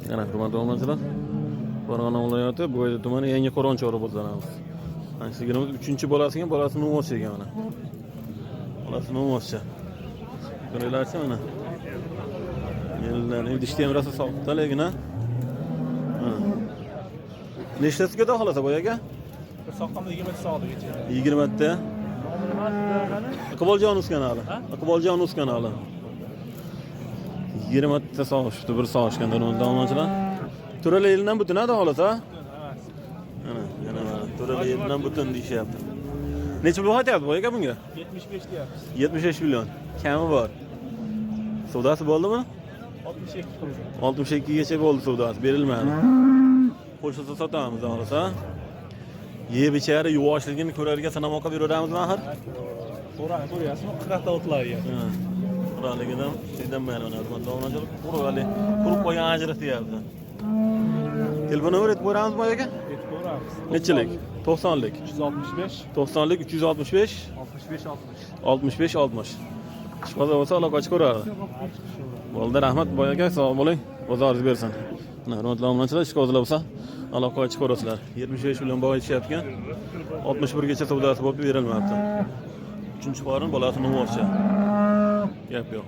Mana, hurmatli obunachilar, Farg'ona viloyati, Bo'yda tumani, Yangi Qo'rg'on chorva bozorimiz. Mana sigirimiz uchinchi bolasiga, bolasi novvoscha ekan mana. Bolasi novvoscha. Ko'ringlarchi mana. Yellarning idishda ham rosa soqda lekin, ha. Mana. Nechtasiga xudo xohlasa, boy aka? Bir soqqanda 20 ta sog'di kecha. 20 ta. Iqboljon uz kanali. Iqboljon uz kanali. 20 ta sog'ishibdi, bir sog'ishgan, hurmatli obunachilar. To'rala yilidan butun, ha, xudo xohlasa? Mana, yana mana to'rala yilidan butun deyishyapti. Necha pul aytyapti, boy aka, bunga? 75 deyapmiz. 75 million. Kami bor. Savdosi bo'ldimi? 62 qildi. 62 gacha bo'ldi savdosi, berilmadi. Qo'shilsa sotamiz, xohlasa. Yeb ichari, yuvoshligini ko'rarga sinamoqqa beraveramizmi axir? To'rani ko'ryapsizmi? 40 ta o'tlar. Ha. Quroligidan sizdan mana, hurmatli obunachilar, quruq, hali qurib qolgan, ajratyapti. Telefon nomer aytib qo'yamiz, boy aka? Aytib ko'ramiz. Nechilik? 90lik. 365. 90lik 365. 65 60. 65 60. Ishqoza bo'lsa, aloqa ko'radi. Bo'ldi, rahmat, boy aka, sog' bo'ling. Bozoringiz bersin. Mana, hurmatli obunachilar, ishqibozlar bo'lsa, aloqa ko'rasizlar. 75 million baho aytishyapti. 61 gacha savdosi bo'lib, berilmabdi. Uchinchi qorin, bolasi novvoscha. Gap yo'q.